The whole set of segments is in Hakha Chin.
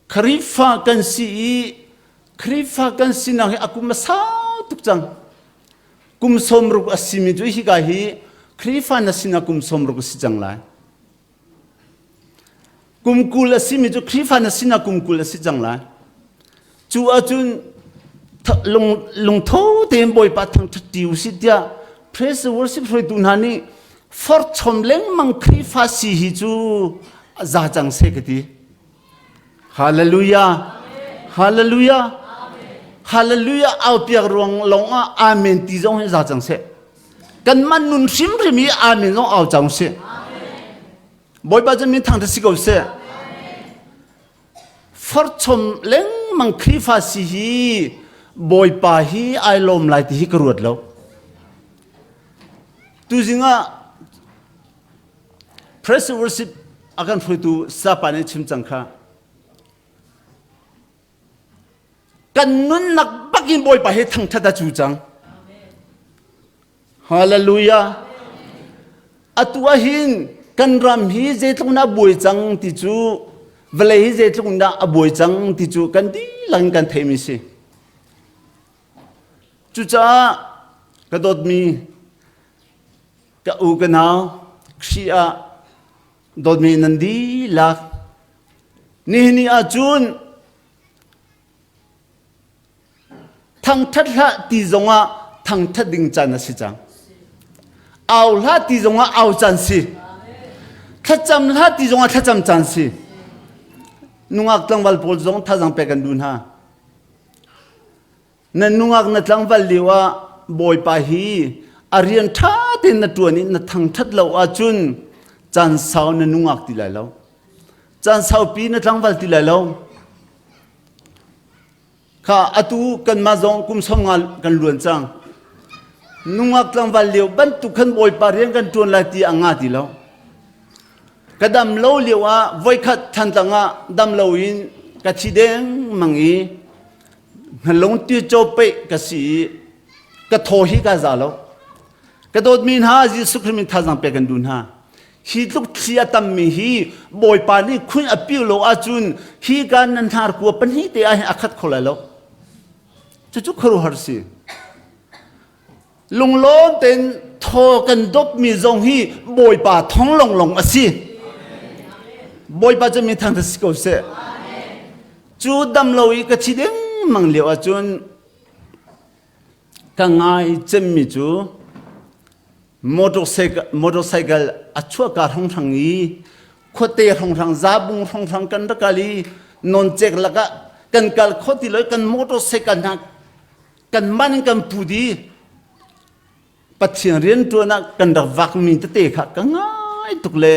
Khrihfa kan si i Khrihfa kan sinak hi a kum a sau tuk cang. Kum 60 a simi cu hika hi Khrihfa na sinak kum 60 a si cang lai. Kum 20 a simi cu Khrihfa na sinak kum 20 a si cang lai. Cu ahcun lung lungtho tein Bawipa thangṭhat ti usih tiah praise worship hruaitu hna nih forhchom lengmang Khrihfa si hi cu za cang seh ka ti. Hallelujah. Hallelujah. Hallelujah au piak ruang lawng ah amen ti zong hi za cang seh. Kan man nun hrimhrim i amen zong au cang seh. Bawipa cu min thangṭhat si ko seh. Forchom lengmang Khrihfa si hi Bawipa hi ai lawm lai ti hi ka ruat lo. Tuzing ah Press worship a kan hruaitu sapa nih chim cang kha. Kan nunnak bakin Bawipa he thangthat a cu cang. Hallelujah. Atu ahhin kan ram hi zeitluk in a buai cang ti cu vawlei hi zeitluk in dah a buai cang ti cu kan dihlak in kan theihmi si. Cucaah ka dawtmi ka u ka nau Khrih ah dawtmi nan dihlak nihin ni ahcun Thangṭhat hlah ti zongah thangṭhat ding caan a si cang. Au hlah ti zongah au caan si. Thlacam hlah ti zongah thlacam caan si. Nungak tlangval pawl zong thazang pek kan duh hna. Na nungak na tlangval lio ah Bawipa hi a rian ṭha tein na ṭuan i na thangṭhat lo ahcun caan sau na nungak ti lai lo. Caan saupi na tlangval ti lai lo. Kha atu kanmah zong kum 50 kan luan cang. Nungak tlangval lio bantuk khan Bawipa rian kan ṭuan lai ti a nga ti lo. Ka dam lo lio ah voikhat Thantlang ah dam lo in ka thi dengmang i hngalung ti caw peih ka si i ka thaw hi ka za lo. Ka dawtmi hna Jesuh Khrih min thazaang pek kan duh hna. Hi tluk thli a tammi hi Bawipa nih khun a piu lo ahcun hi ka nan hnar kua pahnih te ah hin a khat kho lai lo. Cucu khuaruahhar si. Lunglawm tein thaw kan dopmi zong hi Bawipa thong longlong a si. Bawipa cu mi thangthat si ko seh. Cu dam lo i ka thi dengmang lio ahcun ka ngai cemmi cu motorcycle a chuahka hrawnghrang i khuate hrawnghrang zabung hrawnghrang kan rak kal i nawncek lakah kan kal kho ti lo kan motorcycle hna kan man in kan pu di Pathian rianṭuan ah kan rak vakmi tete kha ka ngai tuk le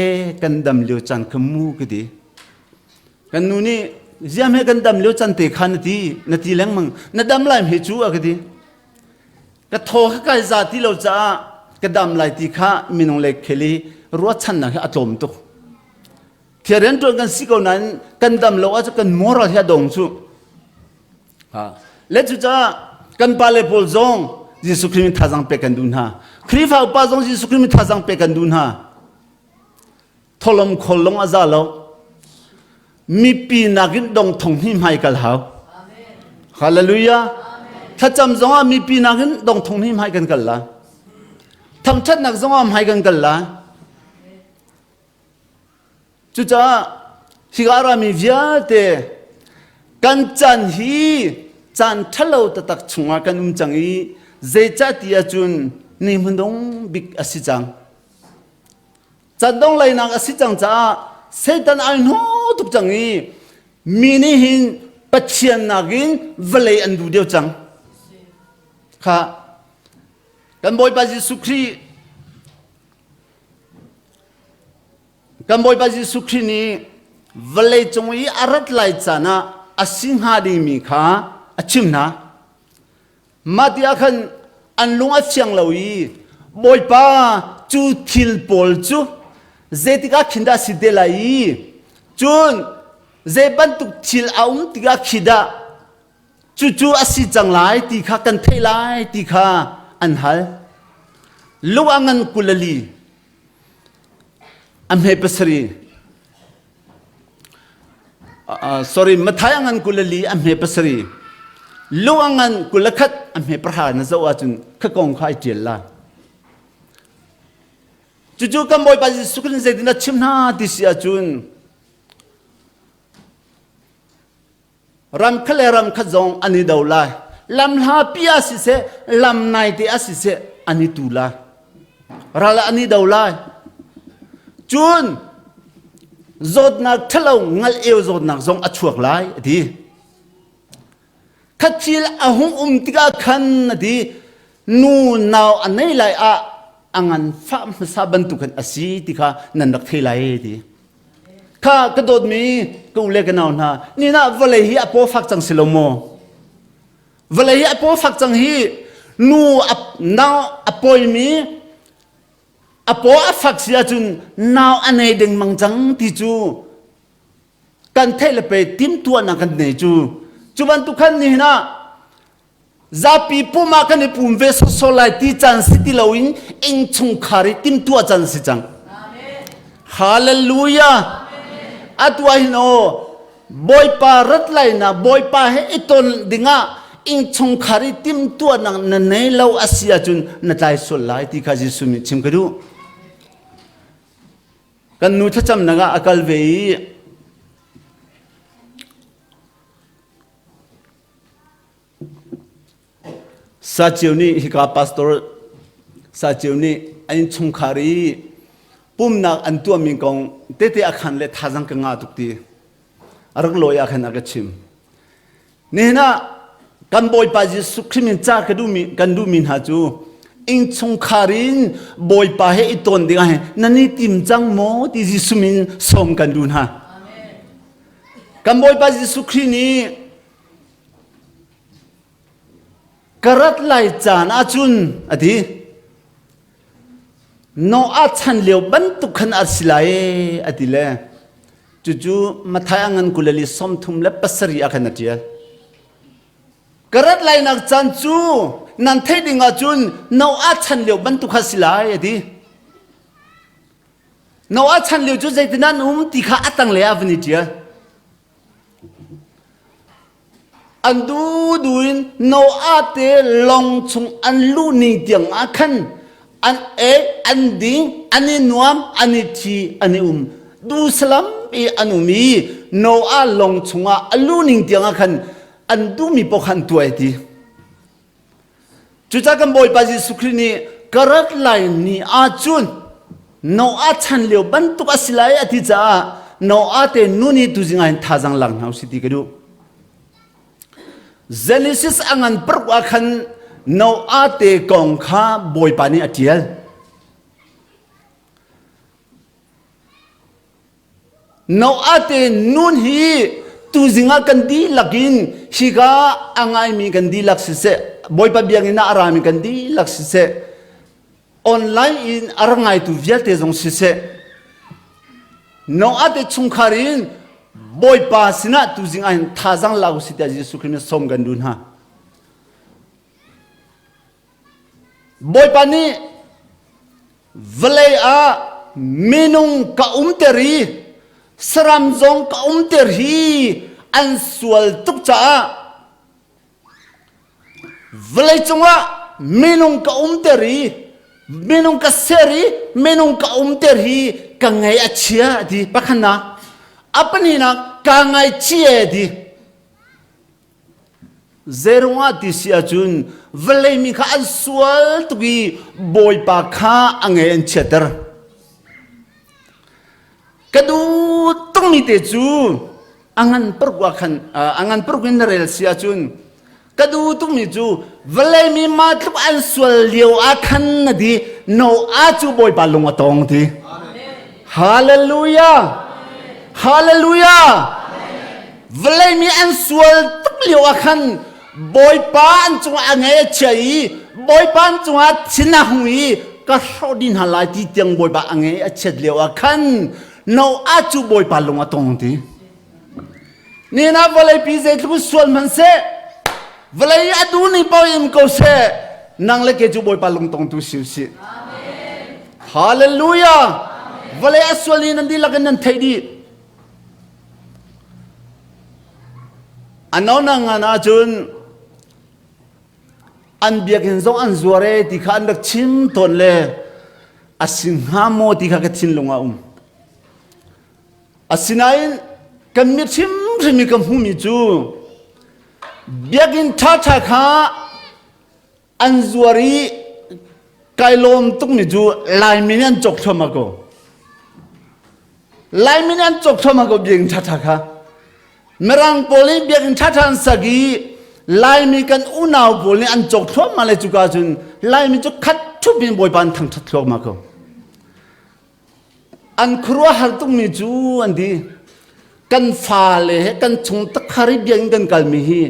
e kan dam lio caan kha mu ka ti kan nu nih ziam he kan dam lio can te kha na ti na ti lengmang na dam lai he cu a ka ti Ka thaw kha kai za ti lo caah ka dam lai ti kha minung le khel i ruahchannak hi a tlawm tuk. Thil rianṭuan kan si ko nain kan dam lo ahcun kan moral hi a dong cu. Ha. Le cucaah kan pale pawl zong Jesuh Khrih min thazaang pek kan duh hna. Khrihfa upa zong Jesuh Khrih min thazaang pek kan duh hna. Tholom khol long a za lo. Mipi nakin dong thong hi hmai kal hau. Hallelujah. Thlacam zong ah mipi nakin dong thong hi hmai kan kal la. Thangṭhatnak zong ah hmai kan kal la. Cucaah hika rami vialte kan chan hi caan ṭhalo taktak chungah kan um cang i zeicah ti ahcun ni hmanung bik a si cang. Candong leinak a si cang caah Satan ai hnaw tuk cang i mi nih hin Pathian nakin vawlei an duh deuh cang. Kha kan Bawipa Jesuh Khrih kan Bawipa Jesuh Khrih nih vawlei cung i a rat lai caan ah a si hnga dingmi kha a chim hna. Mah ti ah khan an lung a fiang lo i Bawipa cu thil pawl cu zeitik ah khin dah si te lai i cun zei bantuk thil a um tikah khi dah cucu a si cang lai ti kha kan theih lai ti kha an hal. Lung a ngan 24 a hme pasarih. Sorry, Matthai a ngan 24 a hme pasarih. Lu a ngan 21 a hme pahra na zoh ahcun kha kong kha ai ṭial lai. Cucu kan Bawipa Jesuh Khrist zeitin a chim hna ti si ahcun ram khat le ram khat zong an i do lai. Lam hlapi ah siseh, lam naite ah siseh an i tu lai. Ral an i do lai. Cun zawtnak ṭhalo ngal eu zawtnak zong a chuak lai a ti. Khathil a hung um tikah khan a ti nu nau a nei lai ah a ngan fah hmasa bantuk khan a si ti kha nan rak thei lai ti. Kha ka dawtmi ka u le ka nau hna ni nah vawlei hi a paw fak cang si lo maw? Vawlei hi a paw fak cang hi nu a nau a pawimi a paw a fak si ahcun nau a nei dengmang cang ti cu kan theih le pe timtuahnak kan nei cu cu bantuk khan nihin ah zapi pum ah kan i pum ve sawsawh lai ti caan si ti loin innchungkhar i timtuah caan si cang hallelujah atu ah hin aw bawipa rat lai na bawipa he i ton dingah innchungkhar i timtuahnak na nei lo a si ahcun na tlai sual lai ti kha Jesuh nih chim ka duh Kan nu thlacamnak ah a kal ve i Saceu nih hika pastor Saceu nih an innchungkhar i pumnak an tuahmi kong tete a khan le thazang ka ngah tuk ti a rak lawi ah khan a ka chim. Nihin ah kan Bawipa Jesuh Khrih min ca ka duhmi kan duhmi hna cu innchungkhar in Bawipa he i tawn ding ah hin nan i tim cang maw ti Jesuh min sawm kan duh hna. Kan Bawipa Jesuh Khrih nih ka rat lai caan ahcun a ti Noah chan lio bantuk khan a si lai a ti le cucu Matthai a ngan kulali 37 ah khan a ṭial. Ka rat lainak caan cu nan theih ding ahcun Noah chan lio bantuk kha si lai a ti. Noah chan lio cu zeitin an um ti kha a tanglei ah van i ṭial. An dudu in Noah te lawng chung an luh ni tiang ah khan an ei, an ding, an i nuam, an i thi, an i um. Duhsalam i an um i Noah lawng chungah a luh ning tiang ah khan an duhmi paoh kha an tuah ti. Cucaah kan Bawipa Jesuh Khrih nih ka rat lai ni ahcun Noah chan lio bantuk a si lai a ti caah Noah te nu nih tuzing ah hin thazaang lak hna usih ti ka duh. Genesis a ngan paruk ah khan Noah te kong kha Bawipa nih a ṭial. Noah te nun hi tuzing ah kan dihlak in hika a ngaimi kan dihlak siseh Bawipa biakinn ah a rami kan dihlak siseh online in a ra ngaitu vialte zong siseh Noah te chungkhar in Bawipa sinah tuzing ah hin thazaang la usih tiah Jesuh Khrih nih sawm kan duh hna. Bawipa nih vawlei ah minung ka umter i saram zong ka umter hi an sual tuk caah vawlei cungah minung ka umter i minung ka ser i minung ka umter hi ka ngaih a chia a ti pakhatnak a pahnihnak ka ngaichia a ti Zeiruangah ti si ahcun vawlei mi kha an sual tuk i Bawipa kha a ngei an chiatter. Ka duh tukmi te cu a ngan paruk ah khan a ngan paruk in na rel si ahcun ka duh tukmi cu vawlei mi mah tluk an sual lio ah khan na di Noah cu Bawipa lung a tong ti. Hallelujah! Hallelujah! Vawlei mi an sual tuk lio ah khan Bawipa an cungah a ngei a chia i Bawipa an cungah thin a hung i ka hrawh dih hna lai ti tiang Bawipa a ngei a chiat lio ah khan Noah cu Bawipa lung a tong ti. Nihin ah vawleipi zeitluk sual hmanhseh vawlei a duh ning paoh in ko seh nang le ke cu Bawipa lungtongtu si usih. Hallelujah! Vawlei a sual ni nan dihlak in nan theih dih. A no na ngan ahcun an biakinn zong an zuar e ti kha an rak chim tawn le a si hnga maw ti kha ka thinlung ah um. Asinain kan mit hrimhrim i ka hmuhmi cu biakinn ṭhaṭha kha an zuar i kai lawm tukmi cu Laimi nih an cawk thluahmah ko. Laimi nih an cawk thluahmah ko biakinn ṭhaṭha kha. Mirang pawl nih biakinn ṭhaṭha an sak i Laimi kan unau pawl nih an cawk thluahmah le cuka cun Laimi cu khat ṭhup in Bawipa an thangṭhat thluahmah ko. An khuaruahhar tukmi cu an ti. Kan fale he kan chung takhar i biakinn kan kalmi hi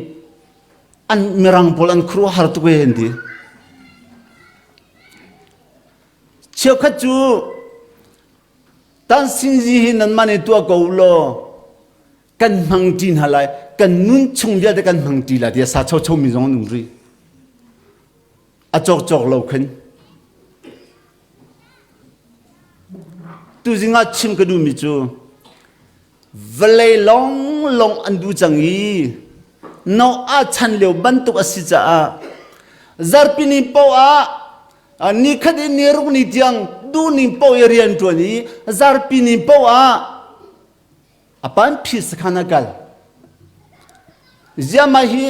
an mirang pawl an khuaruahhar tuk e an ti. Cheukhat cu tan sinzi hi nanmah nih tuah ko law kan hmang ṭi hna lai kan nun chung vialte kan hmang ṭi lai tiah sa chocho mi zong an um rih. A cawk cawk lo khin. Tuzing ah chim ka duhmi cu vawlei lawnglawng an duh cang i Noah chan lio bantuk a si caah zarhpini paoh ah nikhat in niruk ni tiang duhning paoh i rian ṭuan i zarhpini paoh ah a pan phi sakhan a kal. Ziahmah hi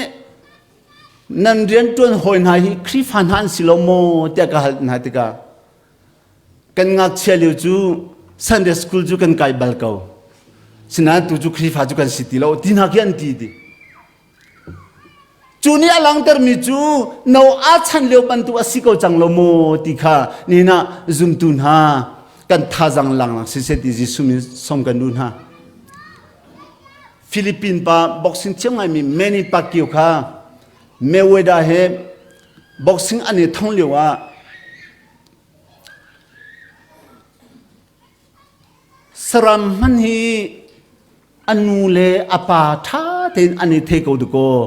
nan rianṭuan hawi hna hi Khrihfa hna an si lo maw tiah ka hal hna tikah kan ngakchia lio cu Sunday school cu kan kai bal ko. Sinain tu cu Khrihfa cu kan si ti lo ti hna khi an ti ti. Cu nih a langhtermi cu Noah chan lio bantuk a si ko cang lo maw ti kha nihin ah zumtu hna kan thazang langlang siseh ti Jesuh min som kan duh hna. Philippine pa boxing thiam ngaimi Manny Pacquiao kha Mayweather he boxing an i thong lio ah Saram hmanh hi a nu le a pa ṭha tein an i thei ko dakaw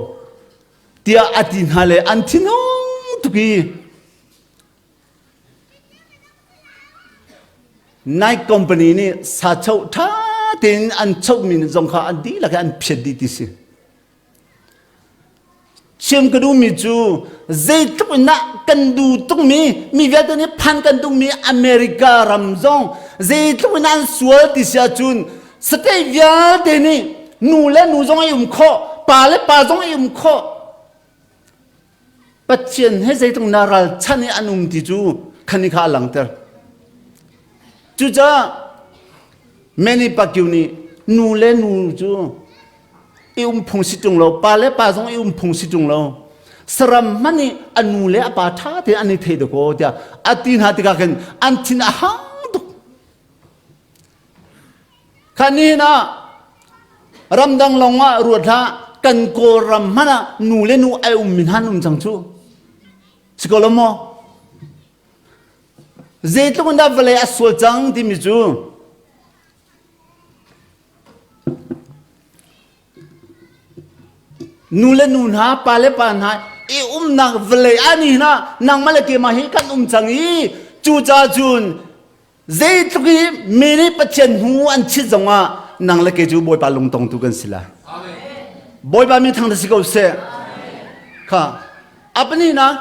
tiah a ti hna le an thinhung tuk i Nike company nih sachoh ṭha tein an chohmi zong kha an dihlak in an phiat dih ti si. Chim ka duhmi cu zeitluk in dah kan duh tukmi mi vialte nih phan kan duhmi America ram zong zeitluk in an sual ti si ahcun state vialte nih nu le nu zong ai um khawh pa le pa zong ai um khawh Pathian he zeitluk na ralchan i an um ti cu khani kha a langter. Cucaah Manny Pacquiao nih nu le nu cu i um phung si ṭung lo, pa le pa zong i um phung si ṭung lo. Saram hmanh nih a nu le a pa ṭha tein an i thei dakaw tiah a ti hna tikah khin an thin a hang tuk. Kha nihin ah ramdang lawng ah ruat hlah kan Kawlram hmanh ah nu le nu ai ummi hna an um cang cu. Si ko lo maw? Zeitluk in dah vawlei a sual cang timi cu Nu le nu hna, pa le pa hna i umnak vawlei ah ni hna nangmah le keimah hi kan um cang i cucaah cun zeitluk i mi nih Pathian hnu an chit zongah nang le kei cu Bawipa lungtongtu kan si lai. Bawipa min thang si ko seh. Kha a pahnihnak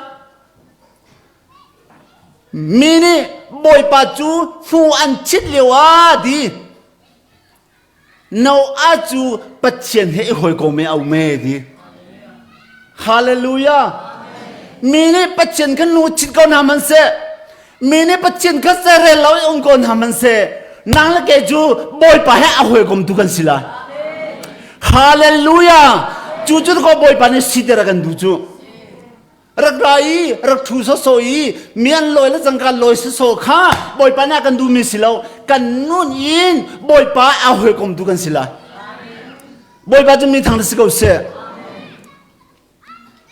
mi nih Bawipa cu hnu an chit lio ah di Noah cu Pathian he i hawikom i a um e ti. Hallelujah. Mi nih Pathian kha nu chit ko hna hmanhseh, mi nih Pathian kha serel lo i um ko hna hmanhseh, nang le kei cu Bawipa he a hawikom tu kan si lai. Hallelujah. Cu cu ko Bawipa nih siter a kan duh cu. Rak ra i rak ṭhu sawsawh i mi an lawi le cangka lawi sawsawh kha Bawipa nih a kan duhmi si lo. Kan nun in Bawipa a hawikom tu kan si lai. Bawipa cu mi thang si ko seh.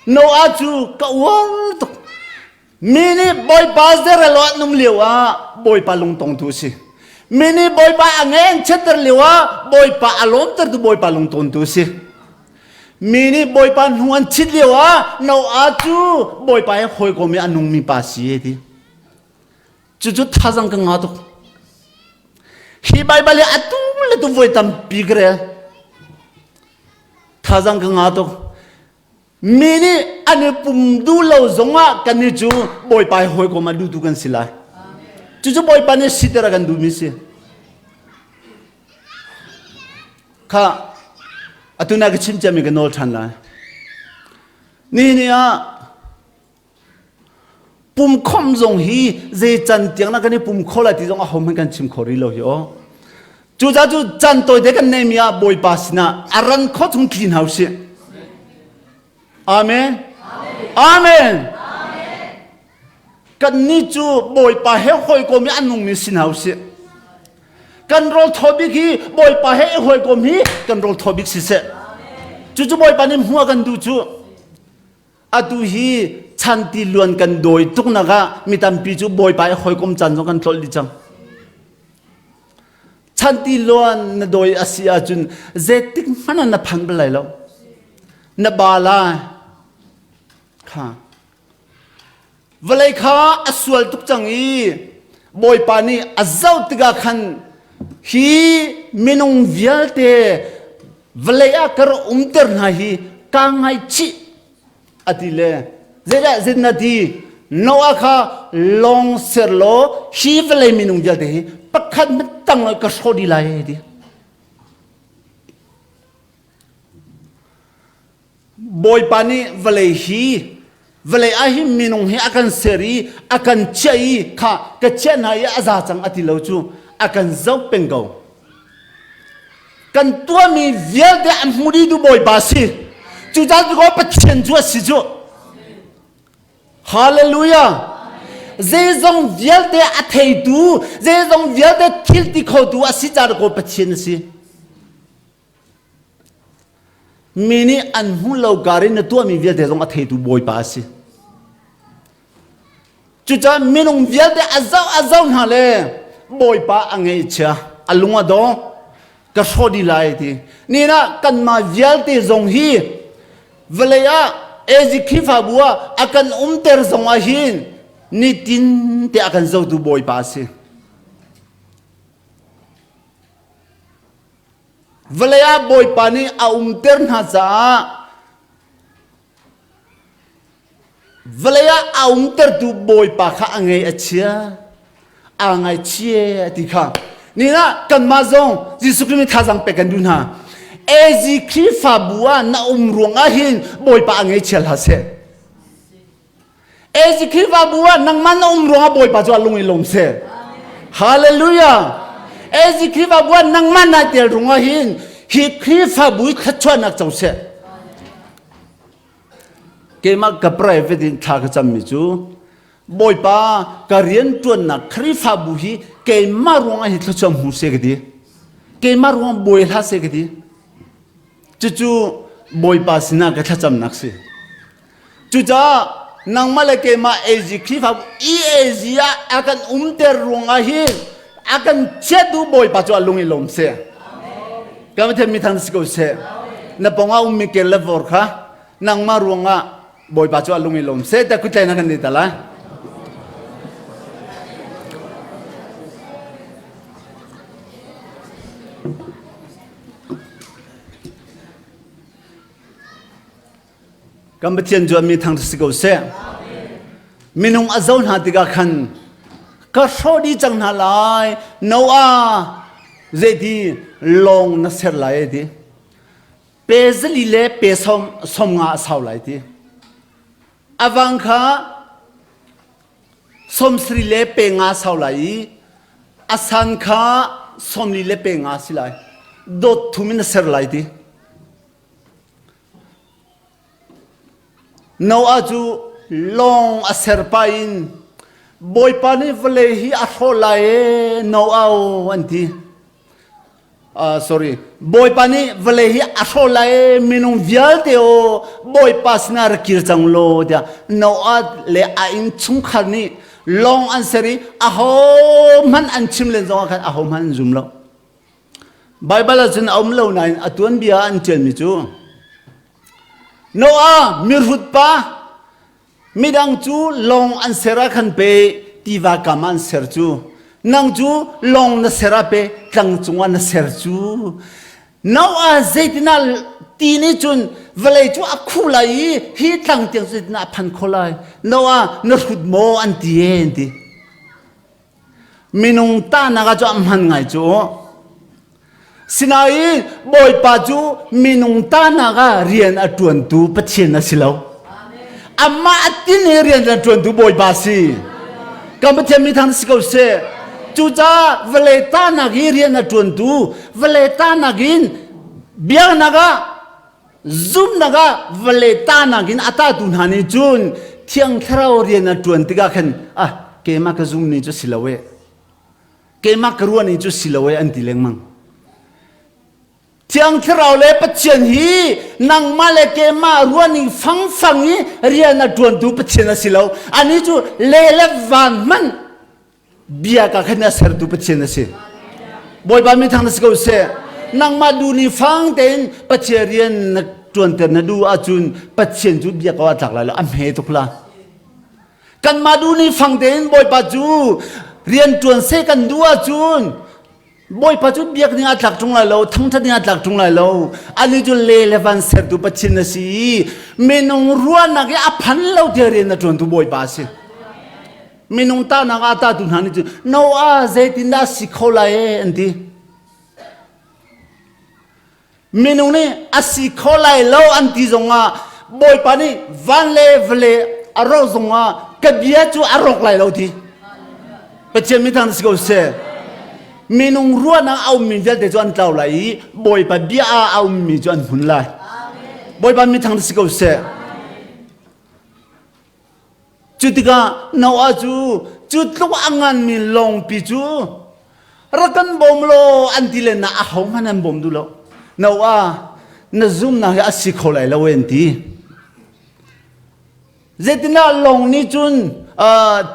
Noah cu ka uar tuk. Mi nih Bawipa zerelo an um lio ah Bawipa lungtongtu a si. Mi nih Bawipa a nge an chiatter lio ah Bawipa a lawmtertu Bawipa lungtontu a si. Mi nih Bawipa hnu an chit lio ah Noah cu Bawipa he hawikom i a nungmi pa si ti. Cucu thazang ka nga tuk. Hi Baibal hi atu le tu voi tampi ka rel. Thazang ka nga tuk. Mi nih an i pum duh lo zongah kan i cu Bawipa he hawikom ah duhtu kan si lai. Cucu Bawipa nih siter a kan duhmi si. Kha atu na ka chim ciami ka nawl ṭhan lai. Nihin ni ah pumkhomh zong hi zei can tiang na kan i pum kho lai ti zong a hohmanh kan chim kho rih lo hi aw. Cucaah cu can tawite kan neimi ah Bawipa sinah a ran kho chung tli hna usih. Amen. Amen. Kannih cu Bawipa he hawikom i a nungmi si hna usih. Kan rawl thaw bik hi Bawipa he i hawikom hi kan rawl thaw bik siseh. Cucu Bawipa nih hmuh a kan duh cu. Atu hi chanti luan kan dawi tuk nak ah mi tampi cu Bawipa i hawikom caan zong kan tlolh dih cang. Chanti luan na dawi a si ahcun zeitik hmanh ah na phan bal lai lo. Na ba lai. Kha. Vawlei kha a sual tuk cang i Bawipa nih a zoh tikah khan hi minung vialte vawlei ah ka rak umter hna hi kaa ngaihchih a ti le zeidah zin na ti Noah kha lawng ser law hi vawlei minung vialte hi pakhat hmanh tang lo ka hrawh dih lai ti. Bawipa nih vawlei hi vawlei ah hin minung hi a kan ser i a kan chiah i kha ka chiah hna i a za cang a ti lo cu a kan zoh peng ko. Kan tuahmi vialte a hmu dih tu Bawipa si. Cucaah cu Pathian cu a si cu. Hallelujah! Zeizong vialte a theitu, zeizong vialte thil ti khotu a si caah ko Pathian a si. Mi nih an hmuh lo kar in na tuahmi vialte zong a theitu Bawipa a si. Cucaah minung vialte a zoh a zoh hna le Bawipa a ngaihchia, a lung a dong, ka hrawh dih lai ti. Ni ah kanmah vialte zong hi vawlei ah AZ Khrihfabu ah a kan umter zong ah hin nitin te a kan zohtu Bawipa a si. Vawlei ah Bawipa nih a umter hna caah vawlei ah a umtertu Bawipa kha a ngei a chia aa ngaichia ti kha ni ah kanmah zong Jesuh Khrih nih thazaang pek kan duh hna AZ Khrihfabu ah na um ruang ah hin Bawipa a ngeichia hlah seh AZ Khrihfabu ah nangmah na um ruangah Bawipa cu a lung i lawm seh. Hallelujah. AZ Khrihfabu ah nangmah naa tel ruangah hin hi Khrihfabu i thluachuahnak co seh. Keimah ka private in thla ka cammi cu Bawipa ka rian ṭuannak Khrihfabu hi keimah ruangah hi thluachuah hmu seh ka ti. Keimah ruangah bawi hlah seh ka ti. Cucu Bawipa sinah ka thlacamnak si. Cucaah nangmah le keimah AZ Khrihfabu EAZ ah a kan umter ruangah hin a kan chiatu Bawipa cu a lung i lawm seh. Kan Pathian mi thang si ko seh. Na pongah ummi kel le vor kha nangmah ruangah Bawipa cu a lung i lawm seh. Ta kutlen a kan ni ta lai. Kan Pathian cu a mi thang si ko seh. Minung a zo hna tikah khan ka hrawh dih cang hna lai. Noah zeiti lawng na ser lai ti. Pe zali le pe som som nga a sau lai ti. Avang kha 70 le pe nga sau lai i a san kha 40 le pe nga si lai. Dot thum in na ser lai ti. Noah cu lawng a ser pah in Bawipa nih vawlei hi a hrawh lai ee Noah aw an ti. Uh, sorry. Bawipa nih vawlei hi a hrawh lai ee minung vialte aw Bawipa sinah rak kir cang law tiah Noah le a innchungkhar nih lawng an ser i ahohmanh an chim len zongah khan ahohmanh an zum lo. Baibal ah cun a um lo nain a tuanbia an ṭialmi cu Noah mirhut pa midang cu lawng an ser ah khan pe tiva kam ah an ser cu nang cu lawng na ser ah pe tlang cungah na ser cu Noah zeitinah Ti nih cun vawlei cu a khu lai i hi tlang tiang cu na phan kho lai. Noah na hrut maw an ti e an ti. Minung tahnak ah cu a hman ngai cu. Sinain Bawipa cu minung tahnak ah rian a ṭuantu Pathian a si lo. Amah a tin i rian a ṭuantu Bawipa a si. Kan Pathian mi thang si ko seh. Cucaah vawlei tahnak i rian a ṭuantu, vawlei tahnak in biaknak ah zumnak ah vawlei tahnak in a tahtu hna nih cun Thiang Thlarau rian a ṭuan tikah khan ah keimah ka zum ni cu si lo eh. Keimah ka ruah ning cu si lo e an ti lengmang. Thiang Thlarau le Pathian hi nangmah le keimah ruahning fangfang i rian a ṭuantu Pathian a si lo. Anih cu le le van hmanh bia ka khan a sertu Pathian a si. Bawipa min thang na si ko seh. Nangmah duh ning fang tein Pathian rian na ṭuanter na duh ahcun Pathian cu bia ko a tlak lai lo. A hme tuk la. Kanmah duh ning fang tein Bawipa cu rian ṭuan seh kan duh ahcun Bawipa cu biak ding ah tlak ṭung lai lo, thangṭhat ding ah tlak ṭung lai lo. Ani cu le le van sertu Pathian a si i minung ruahnak i a phan lo tiah rian a ṭuantu Bawipa a si. Minung tahnak ah tahtu hna nih cun Noah zeitindah si kho lai e an ti. Minung nih a si kho lai lo an ti zongah Bawipa nih van le vale a rawk zongah ka bia cu a rawk lai lo ti. Pathian mi thang si ko seh. Minung ruahnak a ummi vialte cu an tlau lai i Bawipa bia ah a ummi cu an hmun lai. Bawipa mi thang si ko seh. Cu tikah Noah cu cu tluk a nganmi lawngpi cu rak kan bawm law an ti len ah ahohmanh an bawm duh lo. Noah na zumnak hi a si kho lai lo an ti. Zeitindah lawng nih cun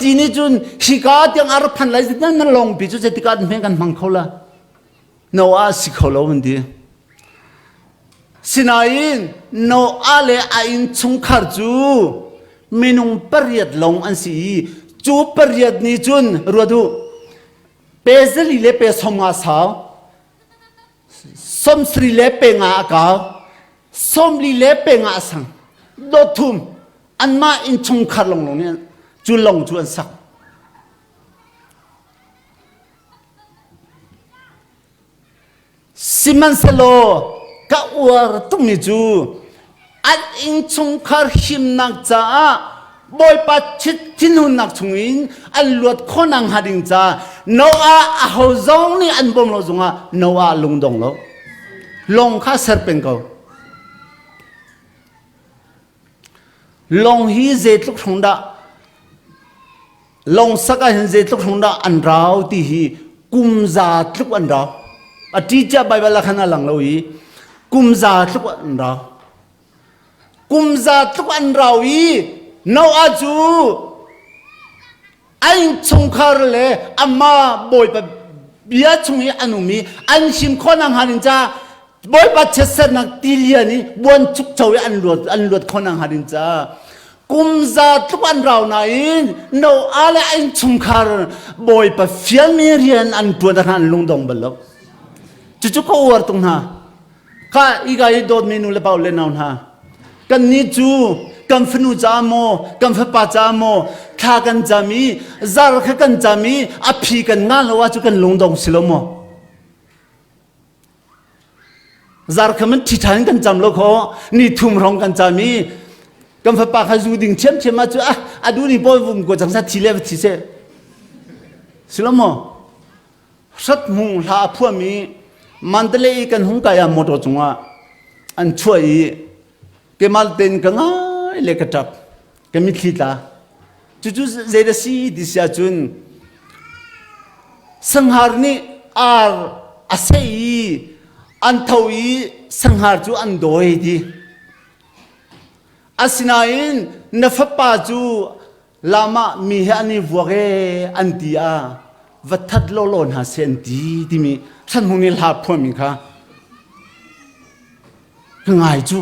ti nih cun hika tiang a rak phan lai zeitindah na lawngpi cu zeitikah hme kan hmang kho la. Noah a si kho lo an ti. Sinain Noah le a innchungkhar cu minung pariat lawng an si i cu pariat nih cun ruat u pe zali le pe som nga sau sawmsarih le pe nga a kau sawmli le pe nga a sang dot thum anmah innchungkhar lawng lawng nih cu lawng cu an sak. Sihmanhsehlaw ka uar tukmi cu an innchungkhar himnak caah Bawipa thinhunnak chungin an luat khawhnak hnga ding ca Noah aho zong nih an bawm lo zongah Noah lungdong lo. Lawng kha ser peng ko. Lawng hi zeitluk hrawng dah lawng sak ah hin zeitluk hrawng dah an rau ti hi kum za tluk an rau. A ṭi cia Baibal ah khan a lang lo i kum za tluk an rau. Kum za tluk an rau i Noah cu a innchungkhar le amah Bawipa bia chung i an um i an him khawhnak hnga ding ca Bawipa chiatsernak tilian i buanchukcho i an luat an luat khawhnak hnga ding ca kum za tluk an rau nain Noah le a innchungkhar Bawipa fialmi rian an ṭuan ah an lungdong bal lo. Cucu ka uar tung hna. Kha ika i dawtmi nu le pa le nau hna kannih cu kan fanu caah maw kan fapa caah maw thla kan cam i zar kha kan cam i a phi kan ngah lo ahcun kan lungdong si lo maw zar kha man ṭhi ṭhan in kan cam lo kho ni thum hrawng kan cam i kan fapa kha zu ding ṭhiamṭhiam ah cu ah a duh ni pawl vum ko cang sa thi le va thi seh si lo maw Hrathmung hla a phuahmi Mandalay i kan hung kai ah motor cungah an chuah i kemal tein ka ngai le ka ṭap ka mitthli tla cucu zei dah si ti si ahcun sanghar nih ar a seh i an tho i sanghar cu an dawi ti asinain na fapa cu Lam ah mi he an i vuak ee an ti ah va that lawlaw hna seh an ti timi hranhmung nih hla phuahmi kha ka ngai cu.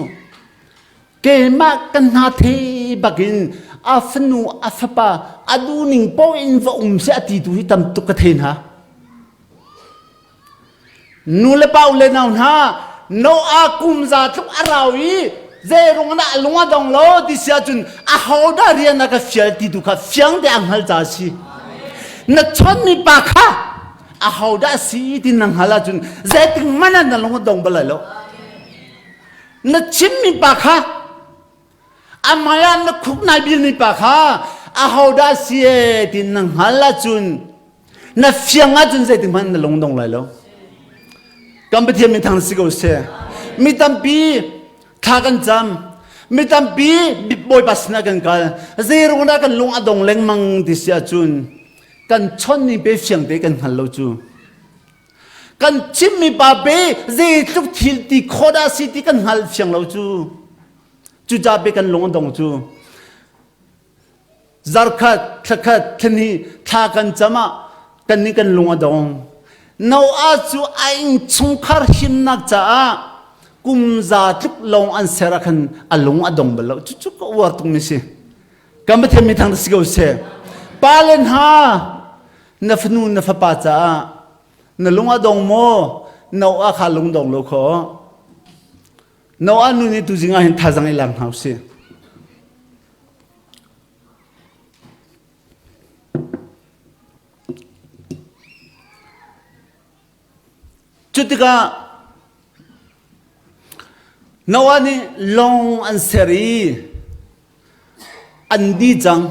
Keimah kan hna the bakin a fanu a fapa a duhning paoh in va um seh a ti tu hi tam tuk ka thei hna. Nu le pa u le nau hna. Noah kum za tluk a rau i zeirung dah lung a dong lo ti si ahcun ahodah rian a ka fial ti tu kha fiang te a hngal ca si. Na chonmi pa kha ahodah si ti na hngal ahcun zeitik hmanh ah na lung a dong bal lai lo. Na chimmi pa kha amai ah na khuk nai bilmi pa kha ahodah si e ti na hngal ahcun na fiang ahcun zeitik hmanh na lung dong lai lo. Kan Pathian min thang si ko seh. Mi tampi thla kan cam. Mi tampi Bawipa sinah kan kal. Zeirung dah kan lung a dong lengmang ti si ahcun kan chonmi pe fiang te kan hngal lo cu. Kan chimmi pa pe zeitluk thil ti khawh dah si ti kan hngal fiang lo cu. Cucaah pe kan lung a dong cu. Zarkhat, thlakhat, thlahnih, thla kan cam ah kan nih kan lung a dong. Noah cu a innchungkhar himnak caah kum za tluk lawng an ser ah khan a lung a dong bal lo. Cucu ka uar tukmi si. Kan Pathian min thang si ko seh. Pa le hna, na fanu na fapa caah na lung a dong maw? Noah kha lung dong lo khaw. Noah nu nih tuzing ah hin thazang i lak hna usih. Cu tikah Noah nih lawng an ser i an di cang.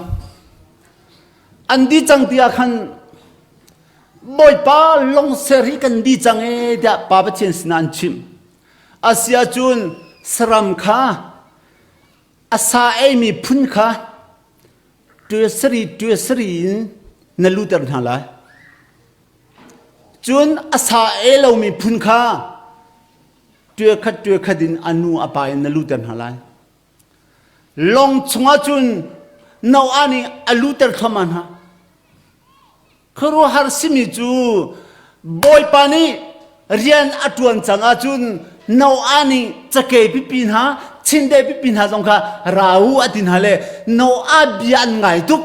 An di cang ti ah khan Bawipa lawng ser hi kan di cang e tiah Pa Pathian sinah an chimh. Asiahcun saram kha a sa eimi phun kha tuasari tuasari in na luter hna lai. Cun a sa ei lomi phun kha tuakhat tuakhat in a nu a pa in na luter hna lai. Lawng chungah cun Noah nih a luter thluahmah hna. Khuaruahhar simi cu Bawipa nih rian a ṭuan cang ahcun Noah nih cakei pipi hna, chindeih pipi hna zong kha ra u a ti hna le Noah bia an ngai tuk.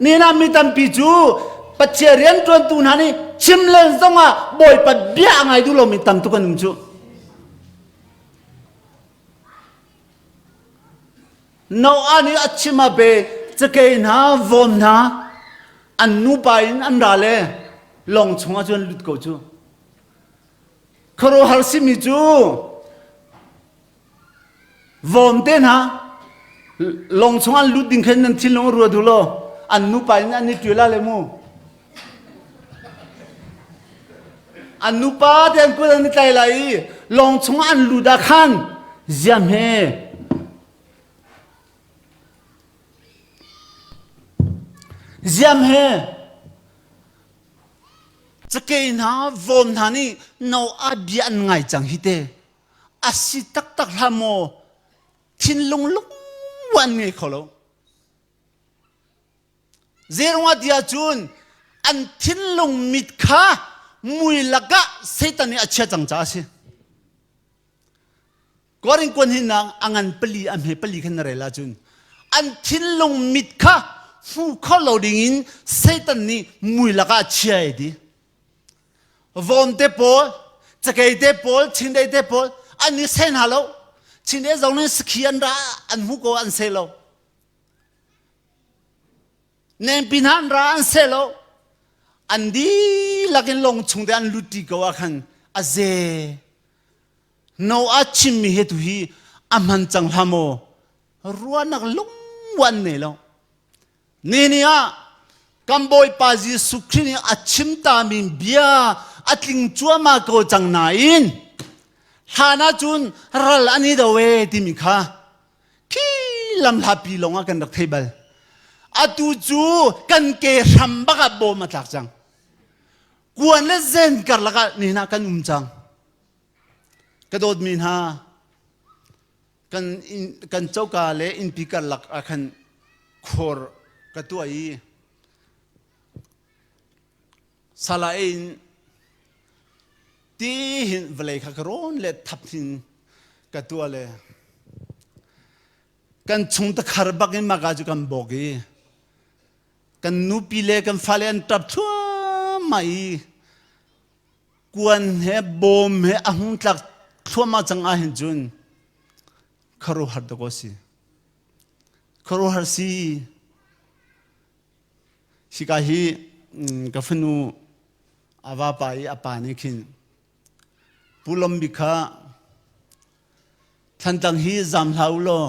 Nihin ah mi tampi cu Pathian rianṭuantu hna nih chim len zongah Bawipa bia a ngai duh lomi tam tuk an um cu. Noah nih a chim ah pe cakei hna vom hna an nupa in an ra le lawng chungah cun lut ko cu. Khuaruahhar simi cu vom te hna lawng chung an lut ding khan nan thinlung ruat u law an nupa in an i ṭial le mu. An nupa te an kut an i tlai lai i lawng chung an lut ah khan ziam he Ziam he cakei hna vom hna nih Noah bia an ngai cang hi te a si taktak hlah maw thinlung lung an ngei kho lo Zeruangah ti ahcun an thinlung mit kha mui lakah Satan nih a chia cang caah a si. Korin kuan hinak a ngan pali a hme pali khan na rel ahcun an thinlung mit kha hmu kho lo dingin Satan nih mui lakah a chia ai ti. Vawmte pawl, cakei te pawl, chindei te pawl an i seh hna lo. Chindei zong nih sakhi an ra an hmu ko an seh lo. Nengpi hna an ra an seh lo. An dihlak in lawng chung te an lut ti ko ah khan a ze. Noah chimmi he tu hi a hman cang hlah maw? Ruahnak lungwan nei lo. Ni ni ah kan Bawipa Jesuh Khrih nih a chim tami bia a tling cuahmah ko cang nain hlan ahcun ral an i do e timi kha khi lamhlapi lawng ah kan rak thei bal. Atu cu kan ke hram bak ah bawm a tlak cang. Kuan le zen karlak ah nihin ah kan um cang. Ka dawtmi hna, kan, kan coka le innpi karlak ah khan khor ka tuah i sala in ti hin vawlei kha ka rawn le thap hin ka tuah le kan chung takhar bak in maka cu kan bawk i kan nupi le kan fale an ṭap thluahmah i. Kuan he bawm he a hung tlak thluahmah cang ah hin cun khuaruahhar dawk si. Khuaruahhar si. Hika hi ka fanu a vapa i a pa nih khin Pu Lom Bik kha Thantlang hi zam hlah u law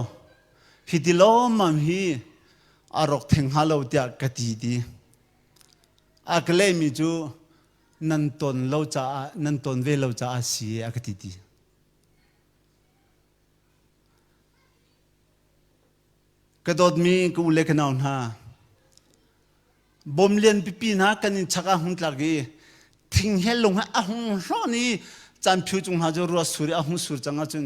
hi ti lawmmam hi a rawk theng hnga lo tiah ka ti ti. A ka lehmi cu nan ton lo caah nan ton ve lo caah si a ka ti ti. Ka dawtmi ka u le ka nau hna, bom lian pipi hna kan in chak ah hung tlak i thing he lung he a hung hlawn i caan phiu cung hna cu ruah sur i a hung sur cang ahcun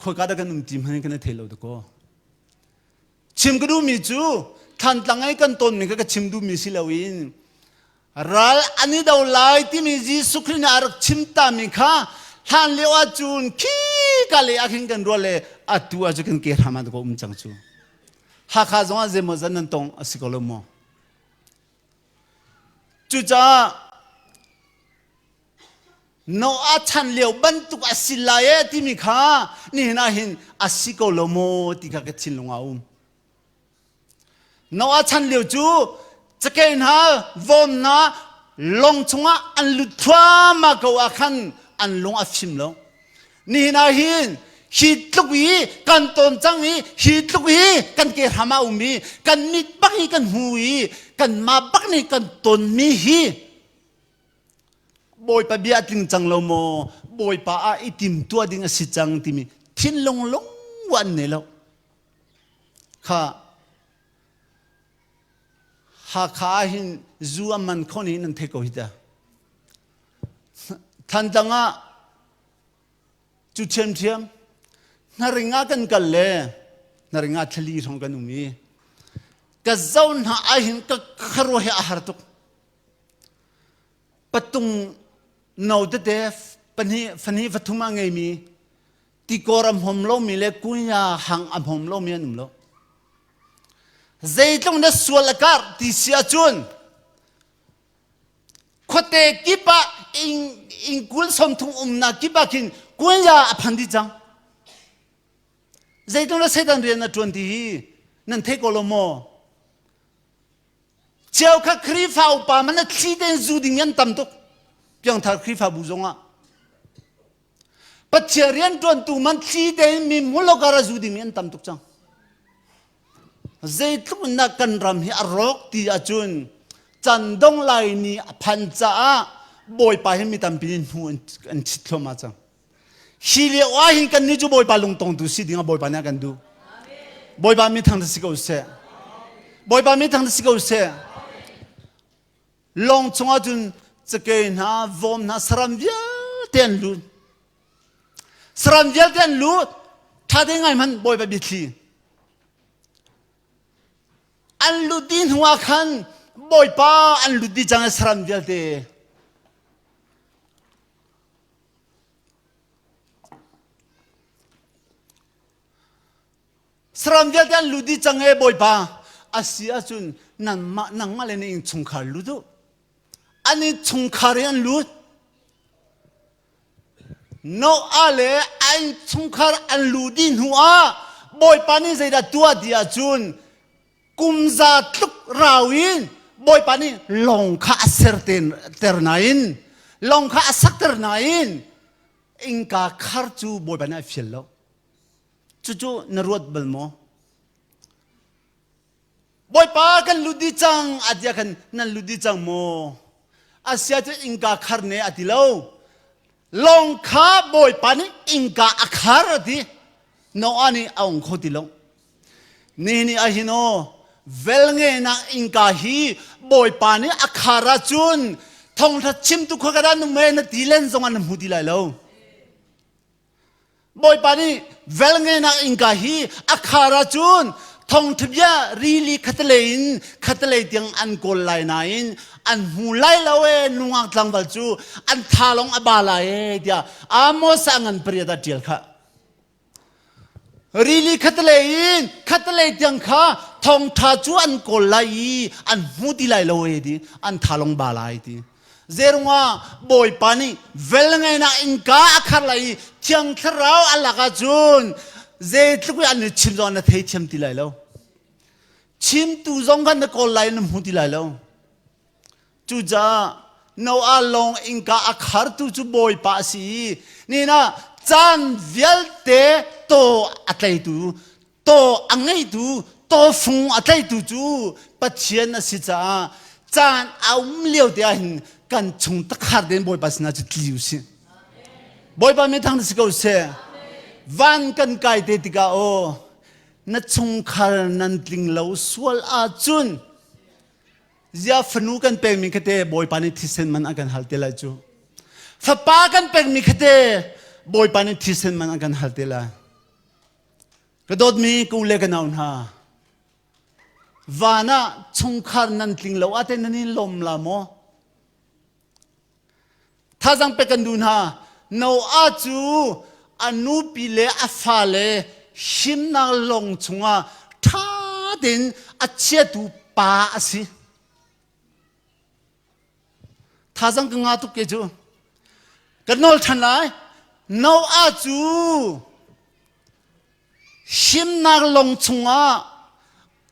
khoika dah kan um ti hmanh kan i thei lo dakaw. Chim ka duhmi cu Thantlang i kan tonmi kha ka chim duhmi si loin ral an i do lai timi Jesuh Khrih nih a rak chim tami kha hlan lio ahcun khi ka lei ah khin kan ruah le atu ah cu kan ke hram ah um cang cu. Hakha zong ah zeimaw zan nan tong a si ko lo maw? Cucaah Noah chan lio bantuk a si lai e timi kha nihin ah hin a si ko lo maw ti kha ka thinlung ah a um. Noah chan lio cu cakei hna vom hna lawng chungah an lut thluahmah ko ah khan an lung a fim lo. Nihin ah hin hi tluk i kan tawn cang i hi tluk i kan ke hram ah um i kan mit bak i kan hmu i kan mah bak nih kan tonmi hi Bawipa bia a tling cang lo maw? Bawipa ah i tim tuah ding a si cang timi thinlung lung an nei lo. Kha Hakha ah hin zu a man kho ni nan thei ko hi ta. Thantlang ah cu ṭhiamṭhiam hnaring ah kan kal le hnaring ah thlali hrawng kan um i ka zo hna ah hin ka kharuah hi a har tuk. Patung no tete pahnih fahnih fathum a ngeimi tikor a hmom lomi le kunya hang a hmom lomi an um lo. Zeitluk na sual a kar ti si ahcun khuate kip ah ing ingkul 30 umnak kip ah khin kunya a phan dih cang. Zeitluk na Satan rian a ṭuan ti hi nan thei ko lo maw? Cheukhat Khrihfa upa man a thli tein zu ding an tam tuk. Piangthar Khrihfabu zongah. Pathian rianṭuantu man thli tein mi mulokar a zu dingmi an tam tuk cang. Zeitluk in dah kan ram hi a rawk ti ahcun can dong lai ni a phan caah Bawipa hi mi tampi nih hnu an chit thluahmah cang. Hi lio ah hin kan nih cu Bawipa lungtongtu si ding ah Bawipa nih a kan duh. Bawipa mi thang si ko seh. Bawipa mi thang si ko seh. Lawng chungah cun cakei hna, vom hna, saram vialte an lut. Saram vialte an lut. Tha te ngai hmanh Bawipa biathli. An lut dih hnu ah khan Bawipa an lut dih cang i saram vialte. Saram vialte an lut dih cang e Bawipa. A si ahcun nangmah nangmah le na innchungkhar lut u. An innchungkhar i an lut. Noah le a innchungkhar an luh dih hnu ah Bawipa nih zeidah tuah ti ahcun kum za tluk rau in Bawipa nih lawng kha a serter nain lawng kha a sakter nain innka khar cu Bawipa nih a fial lo. Cucu na ruat bal maw? Bawipa kan lut dih cang a ti khan nan lut dih cang maw? Asia cu innka khar ne a ti lo. Lawng kha Bawipa nih innka a khar a ti. Noah nih a ong kho ti lo. Nihin ah hin aw velngenak innka hi Bawipa nih a khar ahcun thawngṭha chimtu khua ka dah nung me na ti len zong ah na hmu ti lai lo. Bawipa nih velngenak innka hi a khar ahcun thawngṭha bia rili khatalei in khatalei tiang an kawl lai nain an hmu lai lo e nungak tlangval cu an tha lawng a ba lai e tiah Amos ah ngan pariat ah ṭial khah. Rili khatalei in khatalei tiang kha thawngṭha cu an kawl lai i an hmu ti lai lo e ti an tha lawng ba lai ti. Zerungah Bawipa nih velngeihnak innka a khar lai i Thiang Thlarau a lak ahcun zeitluk i an i chim zong na theithiam ti lai lo. Chimtu zong khan na kawl lai na hmu ti lai lo. Cucaah Noah lawng innka a khartu cu Bawipa a si i nihin ah caan vialte taw a tleitu taw a ngeitu tawfung a tleitu cu Pathian a si caah caan a um lio te ah hin kan chung takhar den Bawipa sinah cu tli u sih. Bawipa min thang si ko seh. Van kan kai te tikah aw na chungkhar nan tling lo sual ahcun zia fanu kan pekmi khate Bawipa nih thisen man a kan hal te lai cu. Fapa kan pekmi khate Bawipa nih thisen man a kan hal te lai. Ka dawtmi ka u le ka nau hna, van ah chungkhar nan tling lo ah teh nan i lawm la maw? Thazang pek kan duh hna. Noah cu a nupi le a fale himnak lawng chungah ṭha tein a chiatu pa a si. Thazang ka ngah tuk ke cu. Ka nawl ṭhan lai. Noah cu himnak lawng chungah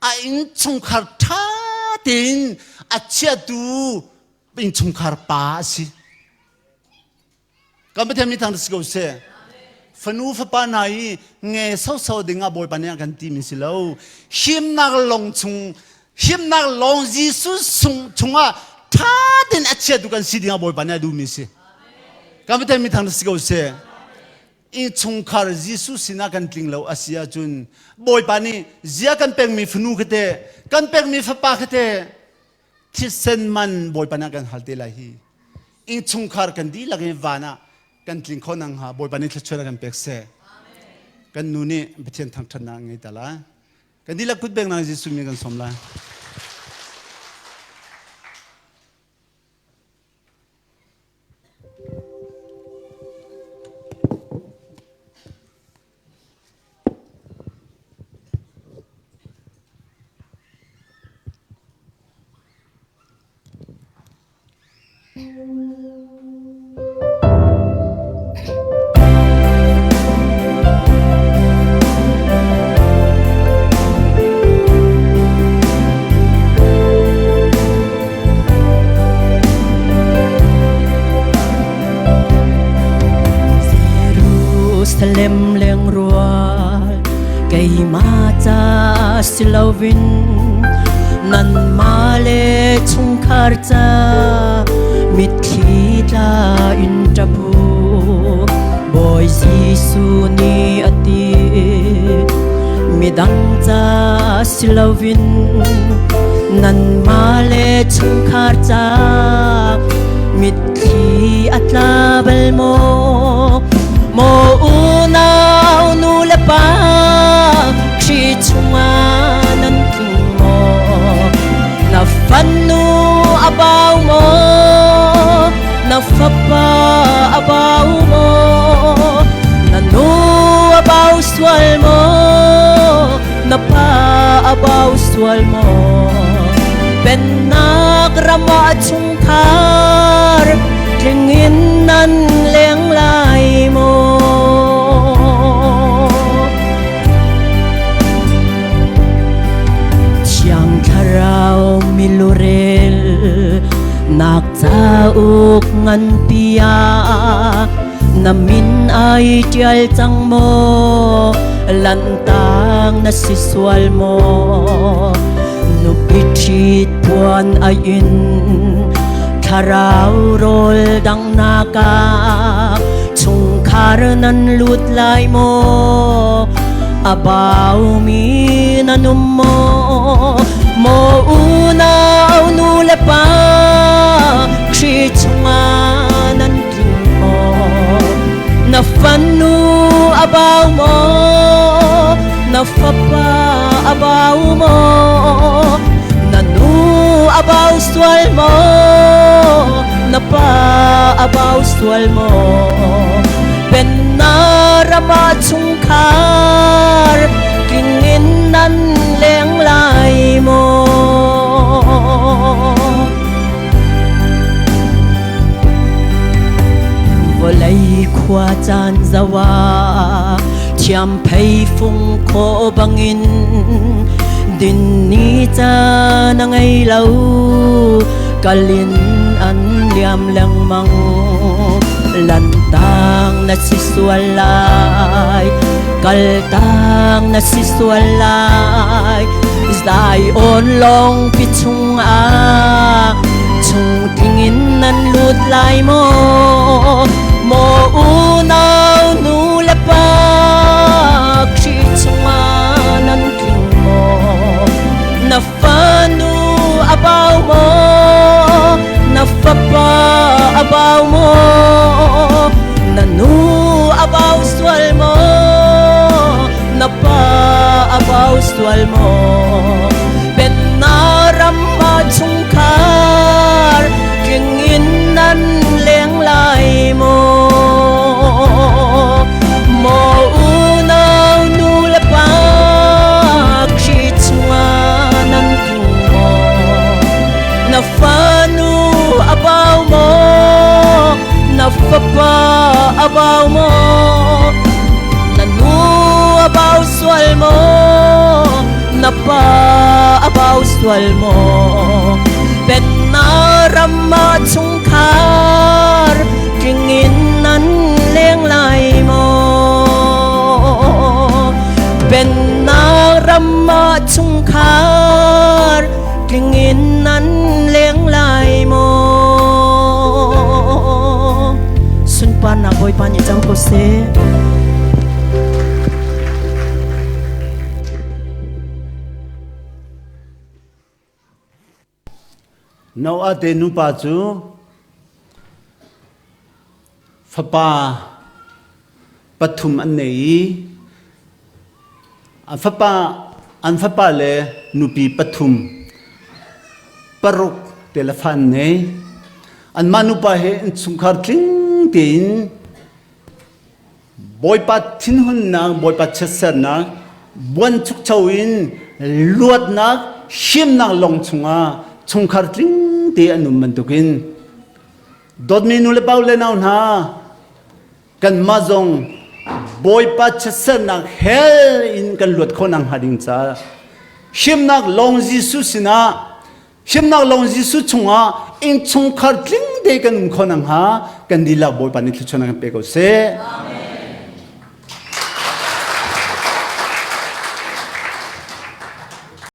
a innchungkhar ṭha tein a chiatu innchungkhar pa a si. Kan Pathian mi thang si ko seh. Fanu fapa hna i nge soso ding ah Bawipa nih a kan ti mi si lo. Himnak lawng chung himnak lawng Jesuh sung chungah ṭha tein a chiatu kan si ding ah Bawipa nih a duhmi si. Kan Pathian mi thang si ko seh. Innchungkhar Jesuh sinah kan tling lo a si ahcun Bawipa nih zia kan pekmi fanu kha teh kan pekmi fapa kha teh thisen man Bawipa nih a kan hal te lai hi innchungkhar kan dihlak in van ah kan tling kho nang hnga Bawipa nih thluachuah kan pek seh kan nu nih Pathian thangṭhatnak ngei ta lai kan dihlak kut bengnak Jesuh min kan sawm lai. Jerusalem lengrual keimah ca si loin nanmah le chungkhar ca mitthli tla in ṭap u. Bawi Jesuh nih a ti midang ca si loin nanmah le chungkhar ca mitthli a tla bal maw? Maw unau nu le pa Khrih chungah nan tling maw? Na fanu a bau maw? Na fapa a bau maw? Na nu a bau sual maw? Na pa a bau sual maw? Pennak ram ah chungkhar tling in nan leng lai maw? Thiang Thlarau milurel nak cauk nganpi ah na min ai ṭial cang maw? Lantang na si sual maw? Nupi ṭhit puan ai in thlarau rawl danghnak ah chungkhar nan lut lai maw? A baumi nan um maw? Maw unau nu le pa Khrih chungah nan tling maw? Na fanu a bau maw? Na fapa a bau maw? Na nu a bau sual maw? Na pa a bau sual maw? Pennak ram ah chungkhar tling in nan leng lai maw? Vawlei khua caan zoh ah thiamphei fung khawh bangin din ni caan a ngei lo kal in an liam lengmang lantang na si sual lai kaltang na si sual lai Zion lawngpi chungah chung tlingin nan lut lai maw maw unau nu le pa Khrih chungah nan tling maw na fanu a bau maw na fapa a bau maw na nu a bau sual maw na pa a bau sual maw Pennak ram ah chungkhar tling in nan leng lai maw maw unau nu le pa Khrih chungah nan tling maw na fanu a bau maw na fapa a bau maw na nu a bau sual maw na pa a bau sual maw Pennak ram ah chungkhar tling in nan leng lai maw Pennak ram ah chungkhar tling in nan leng lai maw Sunparnak Bawipa nih cang ko seh. Noah te nupa cu fapa pathum an nei i an fapa an fapa le nupi pathum paruk te le fa an nei. Anmah nupa he innchungkhar tling tein Bawipa thinhunnak, Bawipa chiatsernak, buanchukcho in luatnak, himnak lawng chungah chungkhar tling te an um bantukin dawtmi nu le pa le nau hna kanmah zong Bawipa chiatsernak hell in kan luat khawh nakhnga ding caah himnak lawng Jesuh sinah Himnak lawng Jesuh chungah innchungkhar tling te kan um kho nakhnga kan dihlak Bawipa nih thluachuahnak kan pe ko seh.